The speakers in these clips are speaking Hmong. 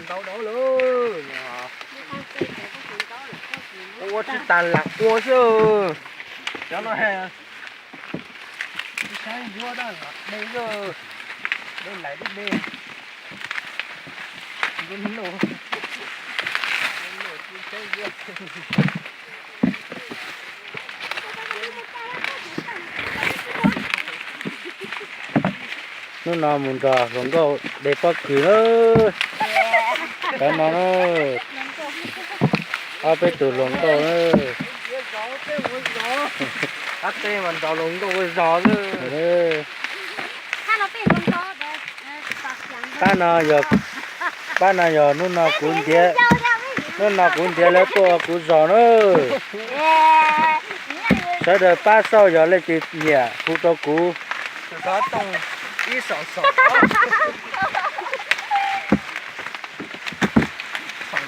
Ntau ntau lawm. Ua tsis tas lam ua xwb. Cov no tsis saib ncuab da, de xwb, de lais lub de. Hnub no mus nrog hluas nkauj de pob kws na. Cov no na, ob peb tug hluas nkauj na. Qab teb mas nrog hluas nkauj ua zog xwb. Pab no yog, pab no yog hnub no kuv ntiav, hnub no kuv ntiav lawv tuaj ua kuv zog na. Sawv daws pab xauj yog leej twg nyiam hu rau kuv.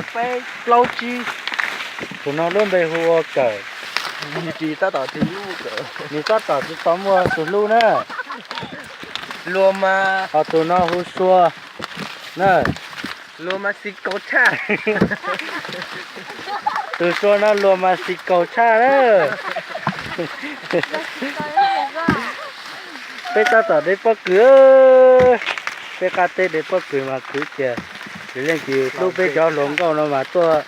Peb plaub tsib. Tus no lub npe hu ua Kawm. Nws tab tom tsis tau muaj tus hlub na. Luag mas, ho tus no hu Sua na. Luag mas xis kaus tshaj. Tus Sua no luag mas xis kaus tshaj na. Peb tab tom de pob kws. Peb qab teb de pob kws mas khwv tiag. Ces leej twg hlub peb cov hluas nkauj no mas tuaj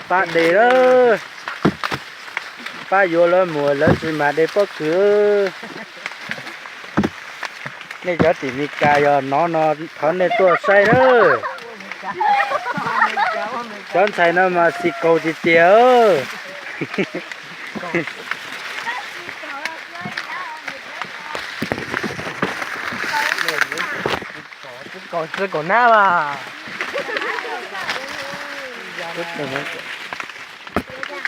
pab de lawm. Pab yuav lawv mus lawv tsis mas de pob kws. Nej cov tim Meskas yog nov no thov nej tuaj saib na. Cov ntxhais no mas xis kaus tiag tiag. Kaus txwv kaus nab as.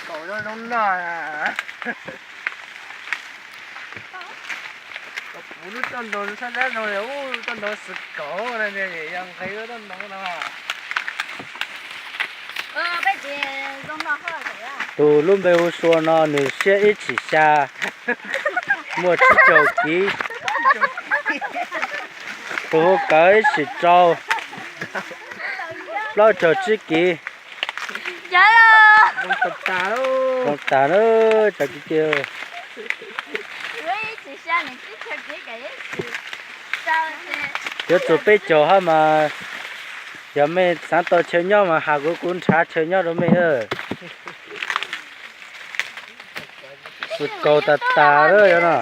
Kaus zoo zoo no. Kuv lub toj ntoo sab dab no, lub toj ntoo xwm kaum no, yog nqe lub toj ntoo no. Tus lub npe hu Sua no nws siab ib tshim xya, muaj tsib caug kiv. Tus hu Kawm ib tshim rau, plaub caug tsib kiv. Zoo tag na, cov kwv tij. Yuav tsum peb caug hab mas, yog mej xaav tau chaw nyob mas has kuv, kuv nrhav chaw nyob rau mej. Xwm kaus tag tag lawm no.